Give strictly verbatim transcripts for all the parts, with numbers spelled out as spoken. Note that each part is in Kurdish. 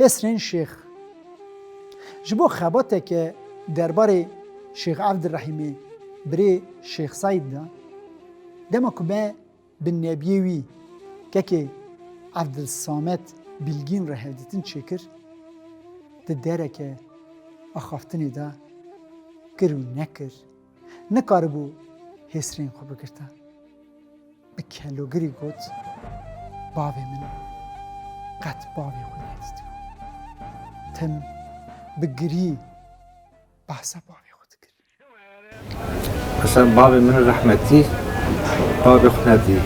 Hesrên Şêx. Ji bo xebateke derbarê Şêx Evdirehîmê birê Şêx Seîd de, dema ku me bi nebiyê wî kekê Evdilsamet Bilgîn re hevdîtin çêkir, di dereke axaftinê de kir û nekir, nikaribû hêsrên xwe bigirta. Bi kelogirî got, "Bavê min, qet bavê xwe nedîtibû." Tim bi girî behsa bavê xwe dikir. Mesela bavê min rehmetî, bavê xwe nedî.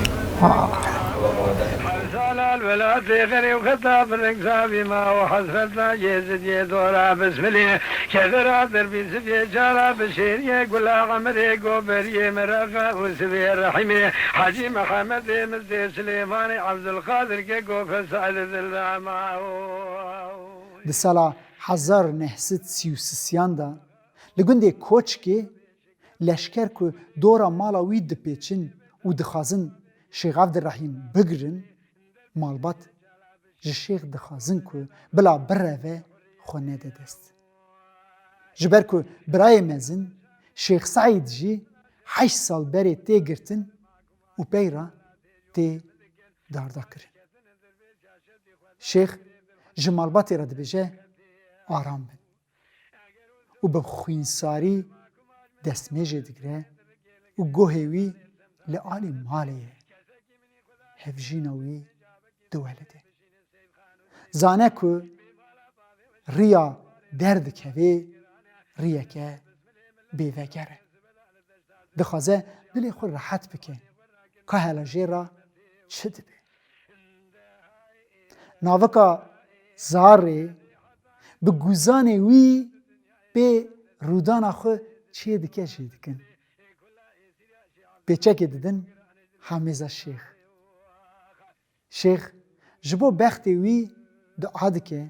Zalal welatê xerê û xeta bi reng zavî ma û hesret la yê zidiyê dora bismilê. Kedera derbî zivê cara bi şêriyê gula emirê goberiyê meraqa û sivê rehîmê Hacî Mehemedê Mizdê Silêmanê Evdilqadir ke go fesal dilama. Di sala hezar neh sed sî û sisiyan de li gundê Koçkê leşker ku dora mala wî dipêçin û dixwazin Şêx Evdirehîm bigirin, malbat ji Şêx dixwazin ku bila bireve xwe nede dest. Ji ber ku birayê mezin Şêx Seîd jî heşt sal berê tê girtin û pey re tê dardakirin. Şêx ji malbatê re dibêje, "Aram bin." Û bi xwînsarî destmêjê digire û gohê wî li alî malê ye. Hevjîna wî diwelide. Zane ku riya derdikevê riyeke bêveger e. Dixwaze dilê xwe rehet bike. Ka hela jê re çi dibe? Navika zarê bi guzanê wî pê rûdana xwe çê dike jê dikin. Pêçekê didin Hamêza Şêx. Şêx ji bo bextê wî dua dike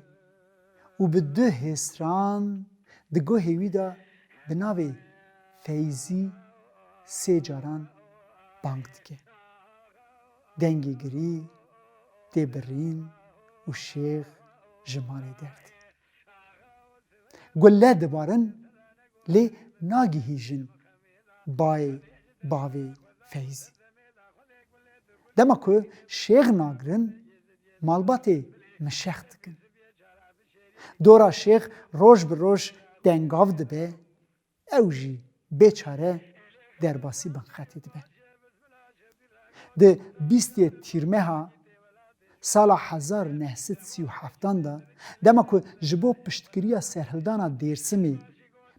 û bi du hêsran di guhê wî de bi navê Feyzî sê caran bang dike. Dengê girî tê birîn û Şêx ji malê dertî. Gule dibarin, lê nagihîjin bayê bavê Feyzî. Dema ku Şêx nagirin, malbatê mişex dikin. Dora Şêx roj bi roj tengav dibe, ew jî bêçare derbasî binxetê dibe. Di bîstê Tîrmeha sala hezar neh sed sî û heftan de, dema ku ji bo piştgiriya serhildana Dêrsimê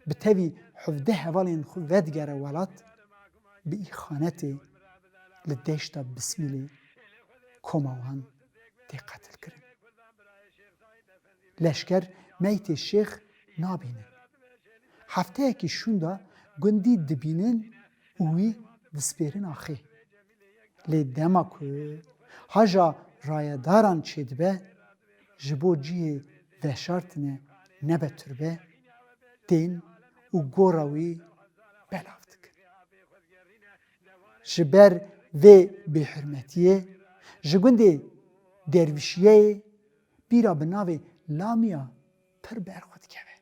bi tevî hevdeh hevalên xwe vedigere welat, bi îxanetê li deşta Bismîlê koma wan tê qetilkirin. Leşker meytê Şêx nabînin. Hefteyekî şûnda gundî dibînin û wî dispêrin axê. Lê dema ku haja rayedaran çêdibe, ji bo cihê veşartine nebe turbe, tên û gora wî belav dikin. Ji ber vê bêhurmetiyê ji gundê Dervişiyeyê pîra bi navê Lamiya pir ber xwe dikeve.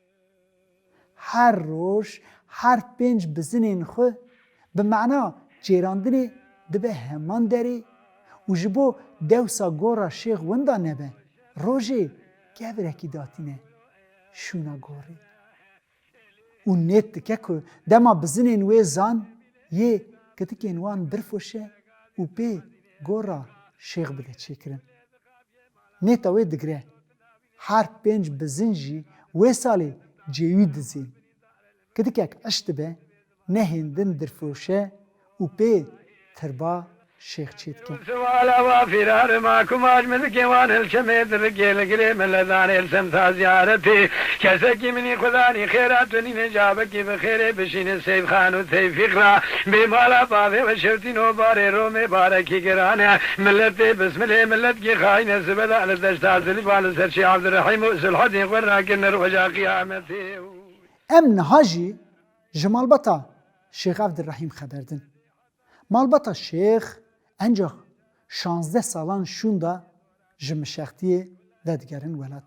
Her roj, her pênc bizinên xwe bi mana çêrandinê dibe heman derê û ji bo dewsa gora Şêx winda nebe, rojê kevrekî datîne şûna gorê. Û nêt dike ku dema bizinên wê zan yê kitikên wan birfoşe û pê gora Şêx bide çêkirin. Nêta wê digire, her pênc bizin jî wê salê cêwî dizên. Kitikek iş dibe, nehêndin dirfoşe û pê tirba Şêx çêdike. Siwala wa fîrar ma kumaş milikê wan hilçemê dirikê li girê miledanê li semta ziyaretê. Kesekî minî xudanî xêra tu nîne cabekî bi xêrê bişîne Seyfxan û Tevfîq ra. Bê mala bavê we şewtîn û barê Romê barekî girane. Miletê bismilê miletkî xayne sibeda li deşta Silîfa li ser Şêx Evdirehîm û Silhedîn xwe rakirine roja qiyametê. Em niha jî ji malbata Şêx Evdirehîm xeber din. Malbata Şêx encax şazdeh salan şûnda ji mişextiyê vedigerin welat.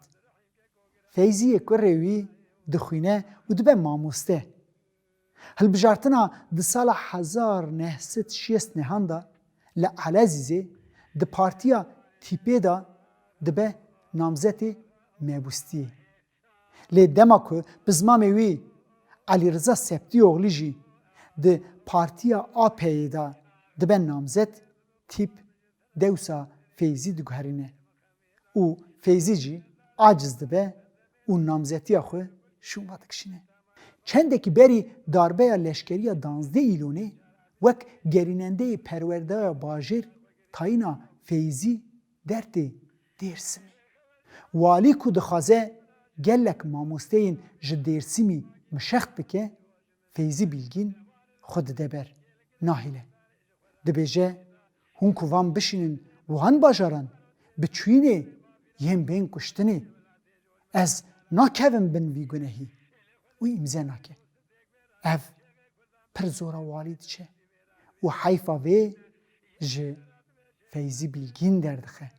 Feyzî yê kurê wî dixwîne û dibe mamoste. Hilbijartina di sala hezar neh sed şêst nehan de li Elezîzê di partiya Tîpê de dibe namzetê mebûstiyê. Lê dema ku bizmamê wî Elîriza Septîoxlî jî di partiya A P Y'ê de dibe namzet, Tîp dewsa Feyzî diguherîne û Feyzî jî aciz dibe û namzetiya xwe şûnva dikişîne. Çendekî berî darbeya leşkeriya danzdeh Îlonê wek gerînendeyê perwerdeya bajêr tayîna Feyzî dertê Dêrsimê. Walî ku dixwaze gelek mamosteyên ji Dêrsimî mişext bike, Feyzî Bîlgîn xwe dide ber, nahêle. Dibêje, hûn ku van bişînin wihan bajaran, bi çûyînê yên bên kuştinê. Ez nakevim bin vî gunehî û îmze nake. Ev pir zora walî diçe û heyfa vê ji Feyzî Bîlgîn derdixe.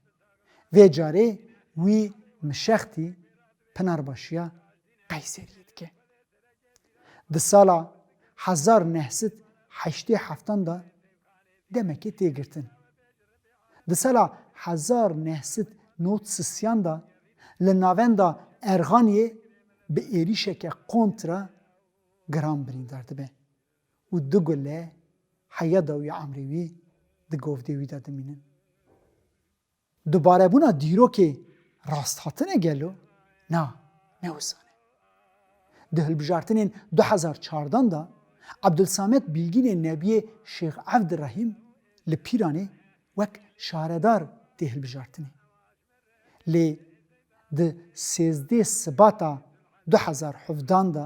Vê carê wî mişextî Pinarbaşiya Qeyseriyê dike. Di sala hezar neh sed heştê heftan de demekê tê girtin. Di sala hezar neh sed nod sisiyan de li navenda Erxaniyê bi êrîşeke kontra giran birîndar dibe û du gule heya dawî emrê wî di govdê wî de dimînin. Dubarebûna dîrokê rasthatine gelo? Na, ne wisa ne. Di hilbijartinên du hezar çardan de Ebdulsamet Bîlgînê nebiyê Şêx Evdirehîm li Pîranê wek şaredar tê hilbijartinê. Lê di sêzdeh Sibata du hezar hevdan de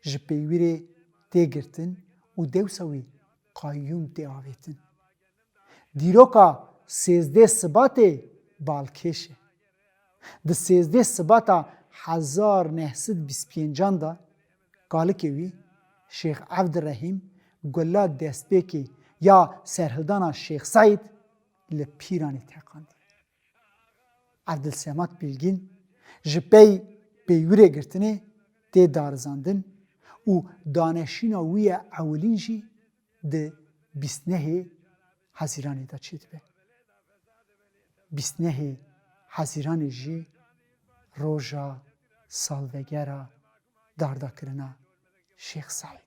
ji peywirê tê girtin û dewsa wî qayûm tê avêtin. Dîroka sêzdeh Sibatê balkêş e. Di sêzdeh Sibata hezar neh sed bîst pêncan de kalikê wî Şêx Evdirehîm gula destpêkê ya serhildana Şêx Seîd li Pîranê teqandiye. Evdilsemat Bîlgîn ji pey peywirê girtinê tê darizandin û daneşîna wî ya ewilîn jî di bîst nehê Hezîranê de çêdibe. Bîst nehê Hezîranê jî roja salvegera dardakirina Şêx Seîd.